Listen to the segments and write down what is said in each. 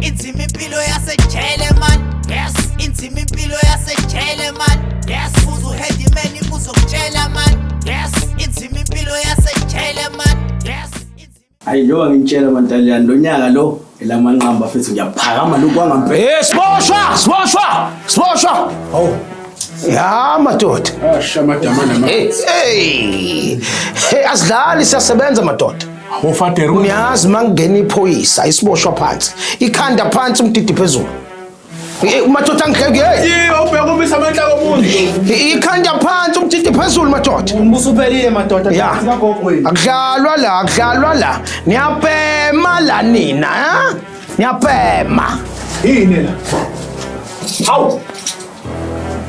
Inzima impilo yasejele man. Yes, inzima impilo yasejele man. Yes, uze uheadman uzokutshela man. Yes, inzima impilo yasejele man. Yes. Hayi, njengoba ngintshela mantaliyane, lo nyaka lo elamanqamba futhi ngiyaphakama lokhu kwangampela. Hey, siboshwa, siboshwa, siboshwa. Hawu. Ya madoda. Asha amadama nama. Hey, hey. Hey, asidlali, siyasebenza madoda. Ufaderu. Niyazi mangena iphoyisa, isiboshwa phansi. Ikhanda phansi, umdidi phezulu. Eh, madoda, angeke, hey. Yebo, ubheka umisa amandla komuntu. Ikhanda phansi, umdidi phezulu, madoda. Umbuso uphelile madoda. Ya. Sikagogweni. Akudlalwa la, akudlalwa la. Niyabhema la nina, ha? Niyabhema. Yini la? Hawu.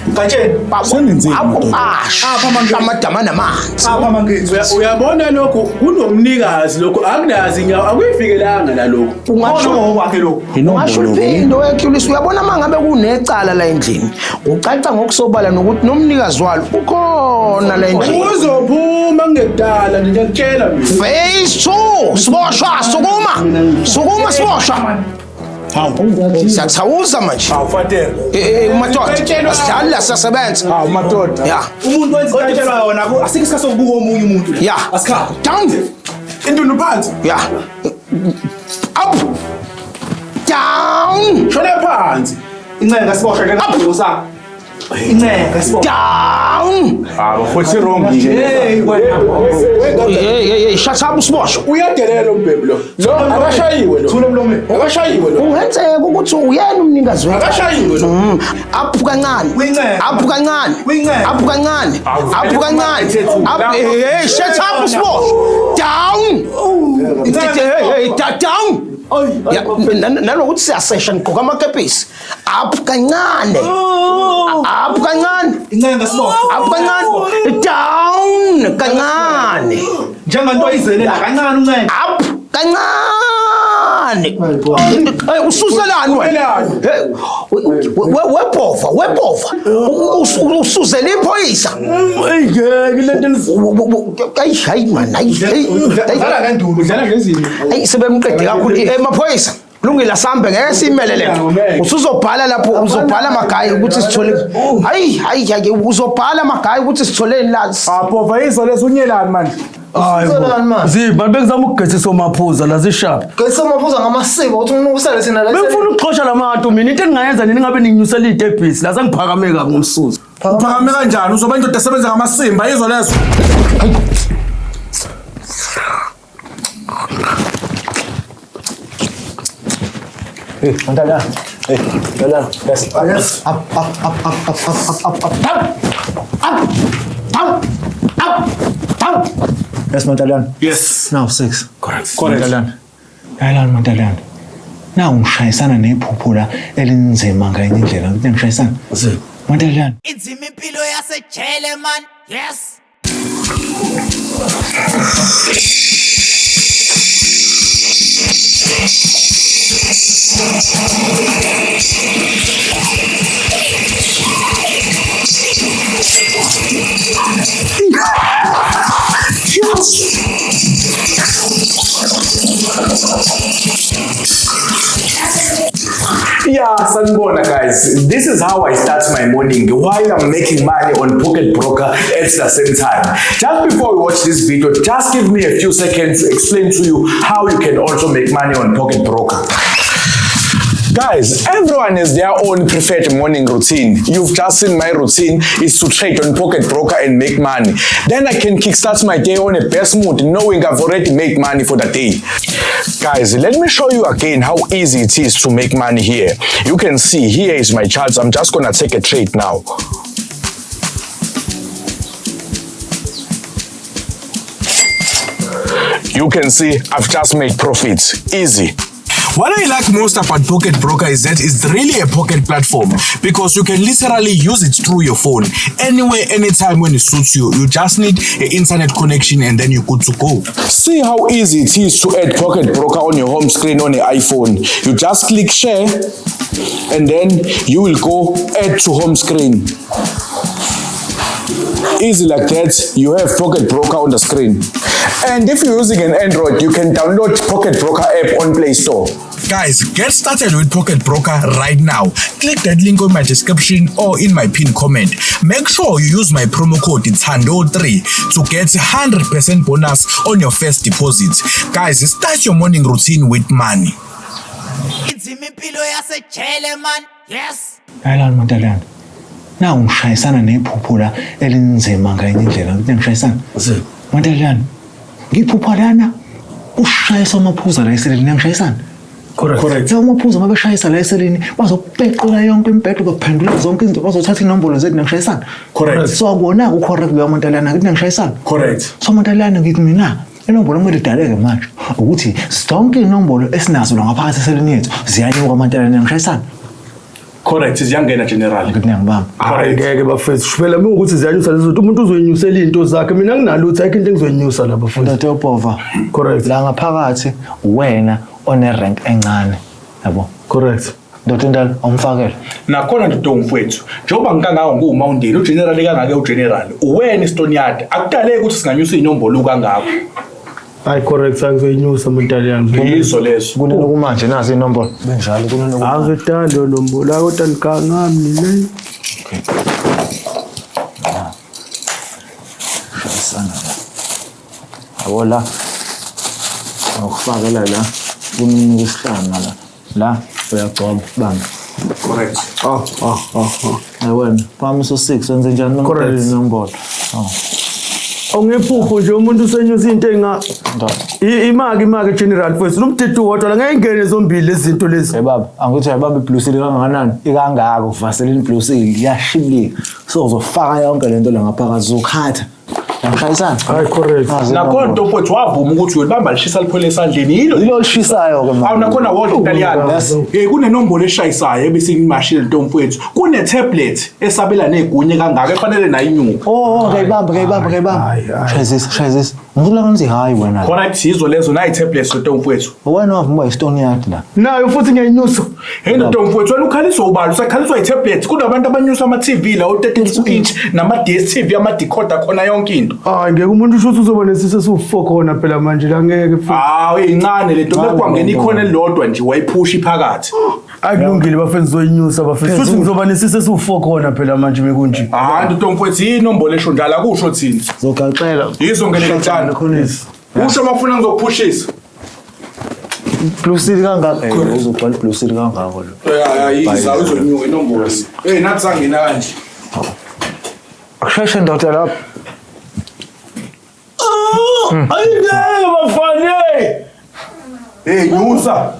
Gatsheni. Sengenzeni, madoda? Asha amadama namanzi. Apha mangithi. Uyabona lokhu kunomnikazi, lokhu akunazi inyawo, akuyifikelanga la lokhu. Ungasho Ngokwakhe lokhu. Ungasho uliphinde wekhulisa. Uyabona uma ngabe kunecala la endlini, kucaca ngokusobala nokuthi nomnikazi walo ukhona la endlini. Uzophuma kungekudala, ngiyakutshela mina. Phase 2, siboshwa, sukuma. Sukuma siboshwa. Hawu. Siyathawuza manje. Hawu Fatere. Eh eh, madoda, asidlali la, siyasebenza. Hawu madoda. Ya. Umuntu wenza into yona, asikho isikhathi sokubuka omunye umuntu. Ya. Asikhathi. Down. Intundu phansi. Ya. Up. Down. Shona phansi. Incenga siboshwa njengoba sakho. Incenga siboshwa. Down. Hawu futhi wrong nje. Hey wena. Hey hey hey, shut up siboshwa. Uyadelela umbhemu lo. Lo akashayiwe lo. Thula emlomeni. Akashayiwe lo. Kungenzeka ukuthi uyena umnikazi wethu. Akashayiwe lo. Up kancane. Uyincele. Up kancane. Uyincele. Up kancane. Up kancane. Up, hey hey, shut up siboshwa. Down. Hey hey, down. Ya, nalokuthi siyasesha, nigqoka amakepisi. Up kancane. Up kancane. Incenga siboshwa. Up kancane. Down kancane. Njenganto ayizele la kancane uncenga. Up kancane. Hey, ususelani wena? Hey, webhova, webhova. Usuzela iphoyisa. Eyi ngeke lento. Hayi hayi man, hayi hayi. Udlala ngenduku. Udlala ngezinto. Hayi, sebemqede kakhulu. Eh maphoyisa. Kulungile, asambe, ngeke simele lento. Usuzobhala lapho, uzobhala magayi ukuthi sithole. Hayi hayi hayi, uzobhala magayi ukuthi sitholeni la. Apova yizo leso unyelani manje. Uselani manje? Zibha bekuzama ukugezisa omaphuza la zishaphi. Gesi maphuza ngamasiko uthi umuntu usale thina la. Bengifuna ukuxosha la bantu mina, into engingayenza nini ngabe ninginyusela iy'tebhisi la sengiphakame kabi ngomsuzo. Uphakame kanjani? Uzoba indoda esebenza ngamasimba yizo lezo. Hey, Montana. Hey, Montana. Yes. Yes. Up, up, up, up, up, up, up, up, up. Down. Up. Down. Up. Down. Yes, Montana. Yes. Now six. Correct. Montana. Yayilani Montana. Nawu ngishayisana nephupho la elinzima ngenye indlela. Ngithi ngishayisana. Montana. Inzima impilo yasejele man. Yes. Yeah, sanibona guys. This is how I start my morning while I'm making money on Pocket Broker at the same time. Just before we watch this video, just give me a few seconds to explain to you how you can also make money on Pocket Broker. Guys, everyone has their own preferred morning routine. You've just seen my routine is to trade on Pocket Broker and make money. Then I can kickstart my day on a best mood knowing I've already made money for the day. Guys, let me show you again how easy it is to make money here. You can see here is my charts. I'm just gonna take a trade now. You can see I've just made profits. Easy. What I like most about Pocket Broker is that it's really a pocket platform because you can literally use it through your phone anywhere, anytime when it suits you. You just need an internet connection and then you're good to go. See how easy it is to add Pocket Broker on your home screen on your iPhone. You just click share and then you will go add to home screen. Easy like that, you have Pocket Broker on the screen. And if you're using an Android, you can download Pocket Broker app on Play Store. Guys, get started with Pocket Broker right now. Click that link in my description or in my pinned comment. Make sure you use my promo code Thando3 to get 100% bonus on your first deposit. Guys, start your morning routine with money. Inzima impilo yasejele man. Yes. Lalani Mantalana. Nawu ngishayisana nephupho la elinzima ngenye indlela. Ngithi ngishayisana. Mantalana. Ngiphupha lana kushayisa amaphuza la eseleni ngishayisana. Correct. Lawo maphuza uma beshayisa la eseleni bazopequla yonke imibhedo baphendula zonke izinto bazothatha inombolo zethu ngishayisana. Correct. So akuwona ku-correct leyo Mantalana ngithi ngishayisana. Correct. So Mantalana ngithi mina inombolo kumele idaleke manje ukuthi zonke inombolo esinazo la ngaphakathi eseleni yethu ziyanyuka Mantalana ngishayisana. Correct, ziyangena general. Ngithi ngiyangibamba. Hayi ngeke bafethu phela uma ukuthi ziyanyusa lezo zinto umuntu uzoyinyusela iy'nto zakhe mina nginalutho ayikho into engizoyinyusa la bafethu. Ndoda yobhova. Correct. La ngaphakathi wena one rank encane. Yabo. Correct. Ndoda endala awumfakele. Nakhona ndoda mfowethu, njengoba ngikangaka nguMawundeni, ugeneral kangaka ugeneral, uwena istoneyard. Akudaleki ukuthi singanyusa inombolo kangako. Hayi correct angizoyinyusa Mantalana. Yizo lezo. Kunini kumanje nazi inombolo. Benjalo kunini kumanje. Angithandi leyo nombolo kodwa nigangami nina. Shayisana la. Yabo la. Ngokufakela la kunini kusihlanu la. La uyagcoba bamba. Correct. Ah ah ah ah. Hayi wena, phamisa u6 wenze njani Correct. inombolo. Oh, Ongephupho nje umuntu usenyusa into enga ndoda. Imaki general mfethu lo mdidi wodwa la ngeke ingene zombili lezi zinto lezi. Hey baba, angithi uyayibamba iblue seal kangakanani? Ikangako Vaseline blue seal iyashibilika. So uzofaka yonke lento la ngaphakathi uzokhatha. Ngishayisana. Hayi correct. Nakhona nto mfowethu wavuma ukuthi uyolibamba lishisa liphole esandleni. Yilo Yilo lishisayo ke manje. Awu nakhona wodwa Italiyana. Yes. Kunenombolo eshayisayo ebesingimashile nto mfowethu. Kune tablet esabela negunye kangaka efanele nayo inyuke. Oh, ngiyayibamba, ngiyayibamba, ngiyayibamba. Hayi, hayi. Shayisisa, shayisisa. Ngicela ngithi hayi wena. Correct, yizo lezo nayi tablet nto mfowethu. Wena wavuma istone yard la. Nayo futhi ngiyayinyusa. Hey nto mfowethu wena ukhaliswa ubani? Usakhaliswa i-tablet. Kunabantu abanyusa ama-TV la o-32 inch nama-DStv ama-decoder khona yonke into. Hayi ngeke umuntu usho ukuthi uzoba nesisi esiwu-4 khona phela manje la ngeke futhi. Hawu incane lento Ncane bekwangena lento. ikhona elilodwa nje wayiphusha iphakathi. Akulungile bafethu ngizoyinyusa bafethu. Futhi ngizoba nesisi esiwu-4 khona phela manje mekunje. Hayi nto mfowethu inombolo esho njalo akusho thina. Zogaxela. Yizo ngeleketshana. Usho mafuna ngizokuphushisa. Blue seal kangaka. Eh, uzogcwala blue seal kangako lo. Yiza uzonyuka inombolo. Hey nathi sangena kanje. Akusheshe ndoda lapho. Ayi ngeke bafane. Hey nyusa.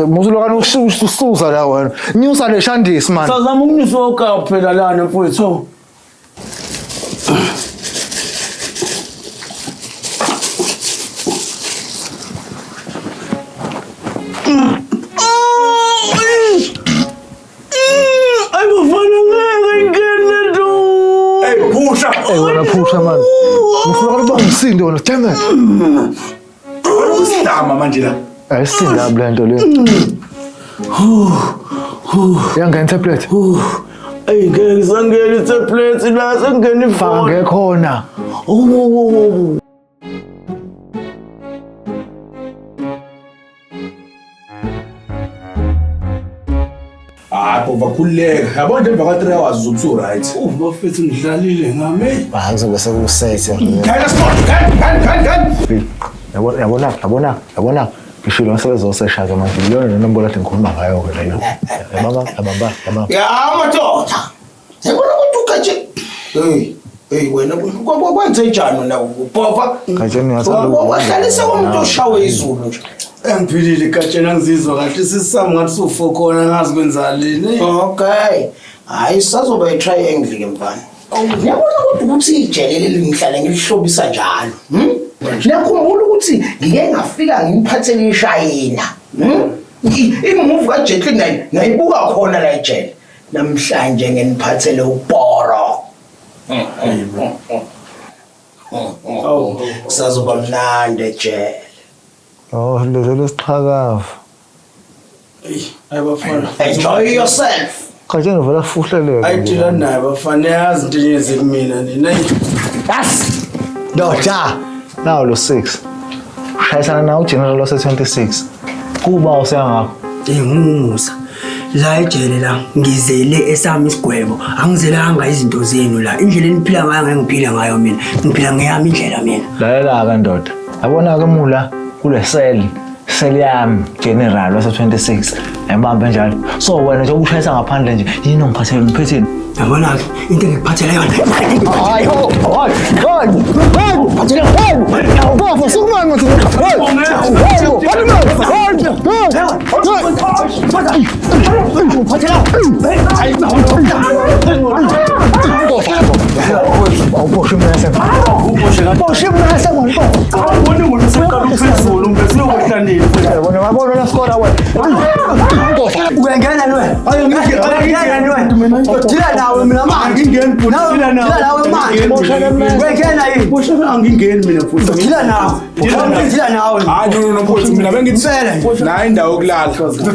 Muzulokana ususa la wena. Nyusa le shandisi man. Sazama ukunyusa okapa phela lana mfowethu. Ayi bafana ngeke ngene do. Hey phusha. Eh wena phusha man. Ngifuna ukuba umsindo wena. Damn it. Usidama manje la. Ayisinda le nto le. Yangena tablet. Ayi ngeke sangena itablet la sengena Faka ifoni. ngekhona. Oh. Hayi bova khululeka. Yabo nje emva kwa 3 hours uzothi right. Bafethu ngidlalile ngami. Hayi kuzobe sekusethe. Khayela sport. Kan kan kan kan. Yabona yabona yabona yabona. Ngishilo ngisebezosesha ke manje. Iyona le nombolo kade ngikhuluma ngayo ke leyo. Yabamba yabamba yabamba. Ya madoda. Yabona ukuthi ugatshe. Hey, hey wena kwenze njani wena ubhova? Gatsheni uyathanda ukuwona. Wahlalisa umuntu oshawe izulu nje. Engiphilile gatsheni ngizizwa kahle sisami ngathi su4 khona ngazi kwenzalini. Okay. Hayi sazoba i-triangle ke mfana. Ngiyabona kodwa ukuthi ijele leli ngihlale ngilihlobisa njalo. Ngiyakhumbula ukuthi ngike ngafika ngiphathele ishayina. Imuvi kaJet Li nayibuka khona la ejele. Namhlanje nginiphathele ubhoro. Kusazoba mnandi ejele. Oh, lezo lesixhakavu. Hayi bafana. Enjoy yourself. Gatsheni vele afuhleleke. Ayidila naye bafana yazi into enyenze kumina nina. Yes. Ndoda. Nawo lo 6. Ushayisana nawe uGeneral wase-26. Kuba usengakho. Ngumusa. La ejele la ngizele esami isigwebo. Angizelanga izinto zenu la. Indlela eniphila ngayo ngeke ngiphile ngayo mina. Ngiphila ngeyami indlela mina. Lalela-ke ndoda. Yabona-ke mula kule seli seli yami General wase-26. Yabambe njalo. So wena njengoba ushayisa ngaphandle nje yini ongiphathele ngiphetheni? Yabona-ke into engikuphathele yona. Hayi, hayi, hayi, hayi, hayi, bafo, sukumani manje. Hayi, hayi, Awuboshe imese. Boshe imese manje. Awuboni ngoba useqala uphezulu umbe uyokwehla nini? Wena wabona la score wena. Uyangena wena. Uyangena wena. Dila nawe mina manje. Angingeni futhi, dila nawe. Dila nawe manje. Uyangena yini? Boshe angingeni mina futhi. Dila nawe. Dila nawe. Hayi no no no mfowethu mina bengithi Impela nje. nayi indawo yokulala.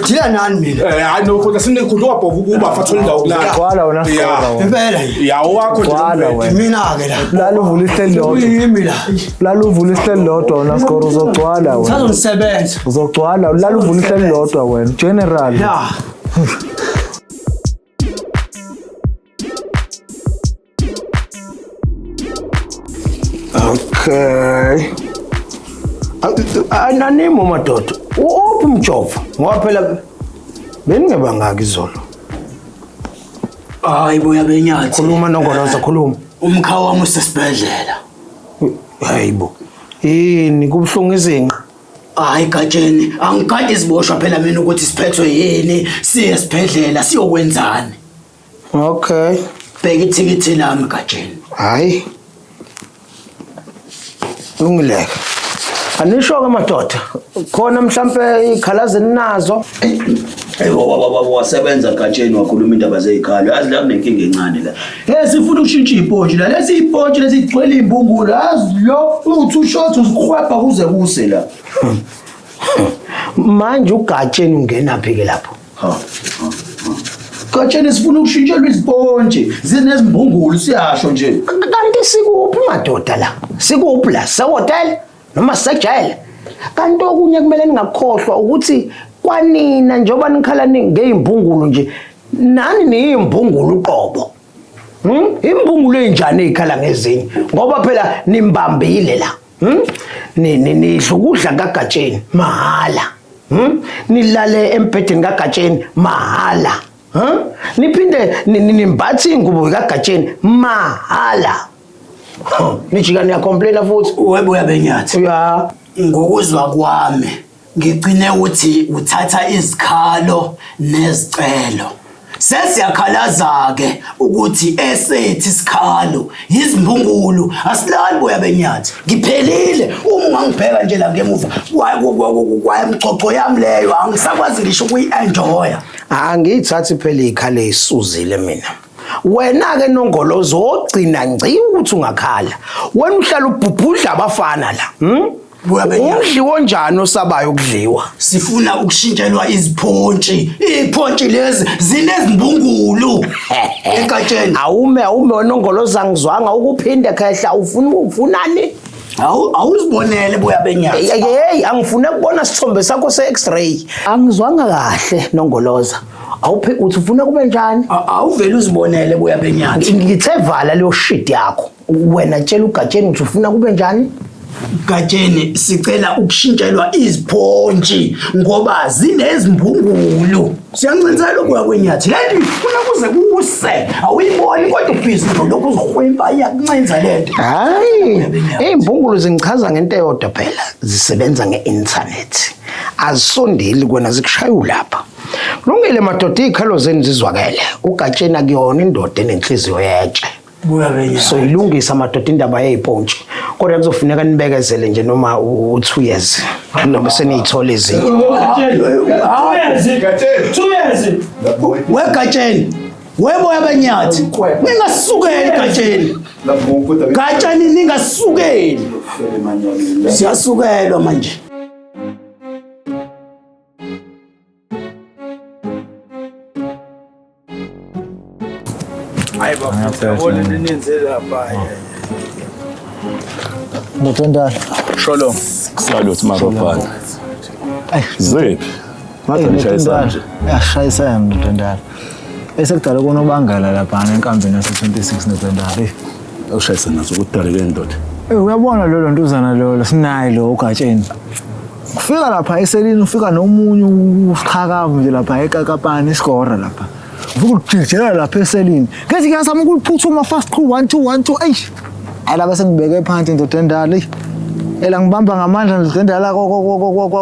Dila nani mina? Hayi no mfowethu asinekhulu wabhova ukuba athole indawo yokulala. Gcwala wena score Yeah. wena. Impela nje. Ya owakho nje. Gcwala lo mbhede. wena. Mina-ke la. Lala uvula ihleli lodwa. Yimi la. Lala uvula ihleli lodwa wena score uzogcwala wena. Sazonisebenza. Uzogcwala lala uvula ihleli lodwa wena. General. Ya. Okay. Ananimo madoda. Uphi umjovo? Ngoba phela beningebangaki izolo. Hayi boya benyathi. Khuluma Nongoloza, khuluma. Umkhawu wami usesibhedlela. Hayibo. Yini kubuhlungu izinqa? Hayi Gatsheni, angikade siboshwa phela mina ukuthi siphethwe yini, siye esibhedlela siyokwenzani. Okay. Bheka ithikithi lami Gatsheni. Hayi. Lungileke. Anisho ke madoda. Khona mhlambe ikhalazi ninazo. Hey wasebenza Gatsheni wakhuluma indaba zezikhalo. Yazi la kunenkinga encane la. Hey sifuna ukushintsha ipontshi la. Lezi ipontshi lezi zigcwele izimbungulu. Yazi lo uthi ushot uzikhwepha kuze kuse la. Manje uGatsheni ungena phi ke lapho? Ha. Gatsheni sifuna ukushintshelwa izipontshi. Zinezimbungulu siyasho nje. Kanti sikuphi madoda la? Sikuphi la? Sehotel noma sejele? Kanti okunye kumele ningakukhohlwa ukuthi kwanina njengoba nikhala ngezimbungulu nje nani niyimbungulu uqobo. Imbungulu enjani ezikhala ngezinye? Ngoba phela nimbambile la. Nidla ukudla kaGatsheni mahala. Nilale embhedeni kaGatsheni mahala. Niphinde nimbathe ingubo kaGatsheni mahala. Nijika niyacomplaina futhi. Webo yabenyathi. Ya. Ngokuzwa kwami ngigcine ukuthi uthatha izikhalo nezicelo. Sesiyakhalaza ke ukuthi esethi isikhalo izimbungulu asilali boya benyathi. Ngiphelile uma ungangibheka nje la ngemuva kwayemcoco yami leyo angisakwazi ngisho ukuyi-enjoya. Angiyithathi phela ikhale isuzile mina. Wena ke Nongolozo ogcina ngci ukuthi ungakhala. Wena uhlala ubhubhudla abafana la. Umdliwo onjani osabayo ukudliwa? Sifuna ukushintshelwa izipontshi. Izipontshi lezi zinezimbungulu. Egatsheni. Awume Nongolozo angizwanga ukuphinde khehla ufuna ukufunani? Awuzibonele boya benyathi. Hey, angifune ukubona isithombe sakho se-X-ray. Angizwanga kahle Nongoloza. Awuphi uthi ufuna kube njani? Awuvele uzibonele boya benyathi. Ngithe vala leyo shit yakho. Wena tshela uGatsheni ukuthi ufuna kube njani? Gatsheni sicela ukushintshelwa izipontshi ngoba zinezimbungulu. Siyancinsela ukuya kwenyathi. Lento ifuna kuze kuse. Awuyiboni kodwa ubhizi lokhu uzihwimpa iyakuncinza lento. Hayi, izimbungulu zingichaza ngento eyodwa phela. Zisebenza nge-internet. Azisondeli kwena zikushaya ulapha. Lungile madoda izikhalo zenu zizwakele. uGatsheni akuyona indoda enenhliziyo yetshe. So ilungisa madoda indaba yezipontshi. Kodwa kuzofuneka nibekezele nje noma u2 years noma seniyithola ezinye. 2 years. Wegatsheni. Weboya benyathi. Ningasukeli Gatsheni. Gatsheni ningasukeli. Siyasukelwa manje. Hayi bafethu, yabona into eniyenze lapha. Ndoda Sholo. Salute Marobhana. Ziphi? Ngathi ngishayisana nje. Yashayisana ndoda ndala. Esekudala konobangela lapha enkambeni yase-26 ndoda ndala. Ushayisana nazo kudaleke ndoda. Uyabona lolo ntuzana lolo sinaye lo ugatsheni. Ufika lapha eselini ufika nomunye uqhakavu nje lapha ekakapani isigora lapha. Ufika ujijela lapha eselini. Ngethi ngiyazama ukuphuthuma fast crew 1 2 1 2 eish. Alaba sengibeke phansi ndoda endala. Ela ngibamba ngamandla ndoda endala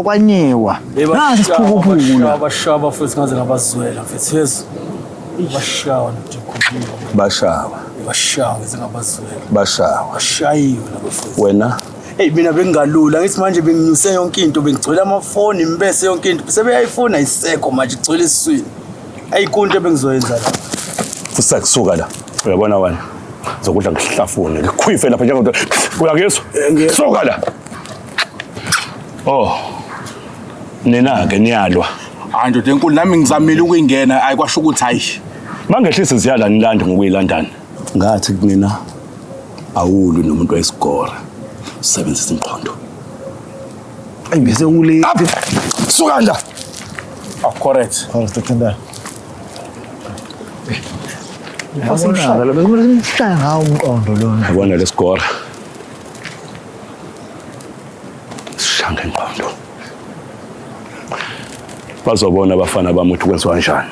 kwanyewa. Nasi isiphukuphuku la. Abashawa futhi ngaze ngabazwela mfethu yezu. Bashawa ndoda. Bashawa. Bashawa ngaze ngabazwela. Bashawa. Bashayiwe labo futhi. Wena Hey mina bengingalula ngithi manje benginyuse yonke into bengigcwele amafoni imbese yonke into sebeyayifuna isekho manje igcwele esiswini. Ayikunto ebengizoyenza la. Futhi la. Uyabona wena. Zokudla ngihlafune ngikhwife lapha njengoba uyangizwa? Suka la. Oh. Nina ke niyalwa. Hayi ndoda enkulu nami ngizamile ukuyingena ayikwasho ukuthi hayi. Mangehlise ziyala nilande ngokuyilandana. Ngathi kunina awulu nomuntu wesigora. Sebenzisa ingqondo. Ayi bese ule. Suka la. Ah correct. Correct ndoda. Yabona lo bekumele simshaya ngawo umqondo lona. Yabona lesigora. Sishanga ingqondo. Bazobona abafana bami ukuthi kwenziwa kanjani.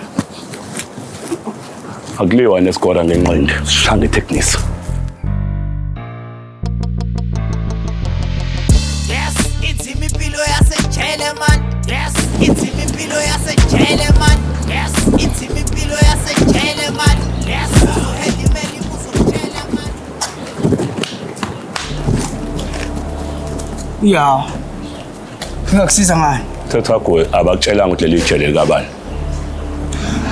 Akuliwa nesigora ngenqindi, sishanga itechnique. Yes, inzima impilo yasejele man. Yes, inzima impilo yasejele man. Yes, inzima impilo yasejele man. Yes, uzohedimeli uzokutshela man. Ya. Ngingakusiza ngani? Thatha kuwe abakutshelanga ukuthi leli jele likabani.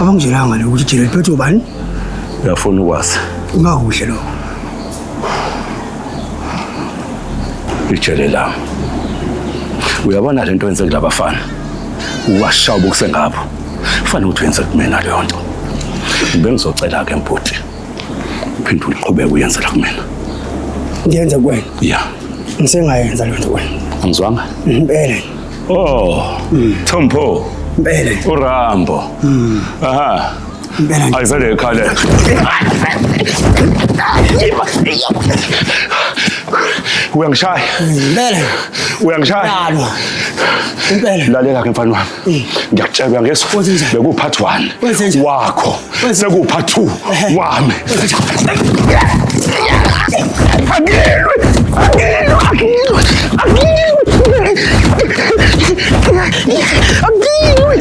Abangitshelanga lo ukuthi ijele liphethwe ubani? Uyafuna ukwazi? Ungakuhle lokho. Ijele lami. Uyabona lento yenze kulabafana. Uwashaya ukusengapho. Kufanele ukuthi wenze kumina leyo nto. Bengizocela ke mbhuti. Uphinde uqhubeke uyenze la kumina. Ngiyenza kuwena. Yeah. Ngisengayenza leyo nto kuwena. Angizwanga? Impela. Oh, Thompo. Impela. uRambo. Aha. Impela. Ayivele ikhale. Uyangishaya. Impela. Uyangishaya. Yalwa. Impela. Lalela ke mfana wami. Ngiyakutshela uyangizwa. Beku part 1 wakho. Seku part 2 wami. Akilwe. Akilwe. Akilwe. Akilwe. Akilwe. Akilwe.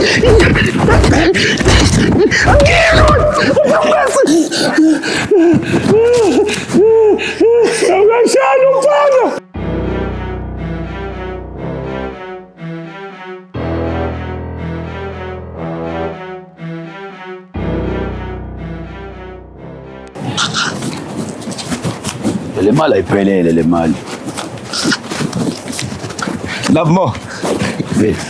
Uyangishaya umfana. Le mali ayiphelele le mali. Love more.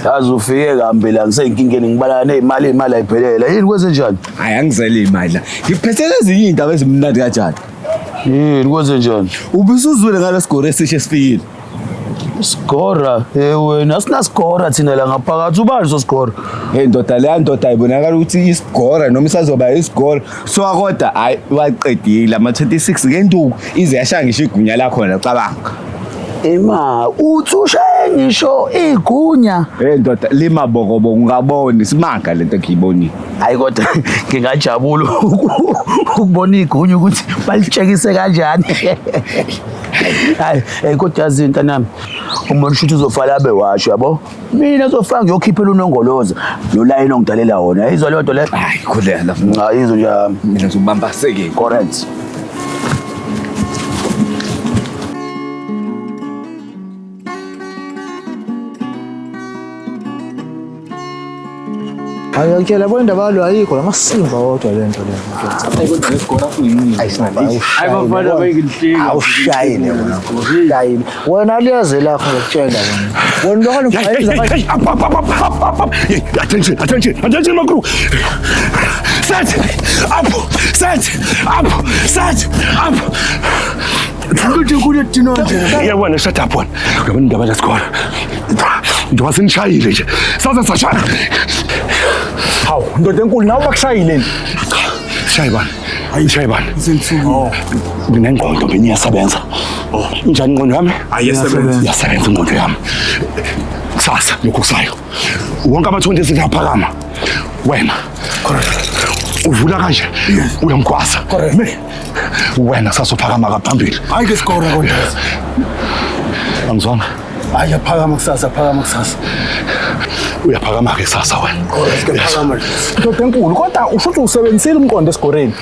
Yazi ufike kambi la ngiseyinkingeni ngibalana nezimali imali ayiphelele. Yini kwenze njani? Hayi angizele imali la. Ngiphethele ezinye indaba ezimnandi kanjani? Yini kwenze njani? Ubusuzwile ngalesigora esishe sifikile. Sigora, wena asinasigora thina la ngaphakathi ubani sosigora? Hey ndoda leya ndoda ayibonakala ukuthi isigora noma isazoba isigora. So kodwa hayi waqedile ama 26 ngenduku ize yashaya ngisho igunya lakhona cabanga. Ema uthi ushaye ngisho igunya. Hey ndoda limabokoboko ungaboni simanga lento engiyibonile. Hayi kodwa ngingajabula ukubona igunya ukuthi balitshekise kanjani. Hayi kodwa yazi ntanami umbona ukuthi uzofala abe washo yabo. Mina uzofaka ngiyokhiphela unongoloza lo line ongidalela wona. Izwa leyo nto le. Hayi khuleka. Hayi izwa nje mina ngizobambaseke. Correct. Ayakutshela bona indaba yalo ayikho lamasimba wodwa le nto le. Hayi kodwa lesigora uyini. Hayi bafana bayinhlika. Awushayile wena. Ushayile. Wena liyaze lakho ngokutshela wena. Wena lokho ngifayiza. Up. Attention, attention, attention my crew. Set up, set up, set up. Ukuthi Mina kudinwa nje. Yeah wena shut up wena. Uyabona indaba lesikole. Njengoba sinishayile nje. Saze sashaya. Hawu, ndoda enkulu nawe bakushayile ni. Shayi bani? Hayi shayi bani? Nginengqondo mina iyasebenza. Injani ingqondo yami? Ayiyasebenza. Iyasebenza ingqondo yami. Kusasa lokhu kusayo. Wonke ama-26 aphakama. Wena. Uvula kanje. Uyamgwaza. Me. Wena kusasa uphakama kaphambili. Hayi ke sikora kodwa. Angizwanga. Hayi yaphakama kusasa, phakama kusasa. Uyaphakama-ke kusasa wena. Phakama. Ndoda enkulu kodwa usho ukuthi usebenzisile umqondo esigoreni.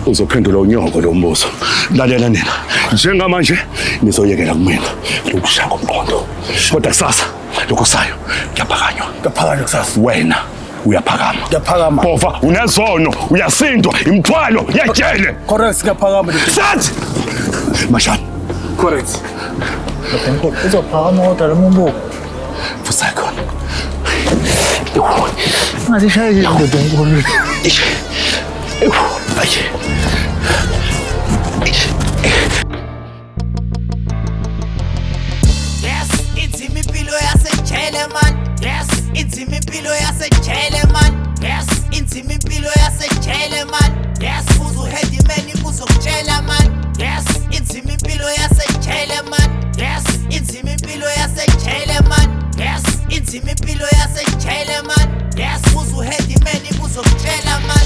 Uzophendula unyoko lo mbuzo. Lalela nina. Njengamanje nizoyekela kumina lokushaya komqondo. Kodwa kusasa lokho kusayo kuyaphakanywa. Kuyaphakanywa kusasa. Wena uyaphakama. Kuyaphakama. Bhova unezono, uyasindwa, imithwalo yejele. Correct, kuyaphakama. Sathi. Mashani. Correct. Ndoda enkulu uzophakama kodwa lo muntu. Vusa khona. Ngathi shaye ndoda enkulu. Ayi. Yes, inzima impilo yasejele man. Yes, inzima impilo yasejele man. Yes, inzima impilo yasejele man. Yes, uzuheadman uzokutshela man. Yes, inzima impilo yasejele man. Yes, inzima impilo yasejele man. Yes, inzima impilo yasejele man. Yes, uzuheadman uzokutshela man.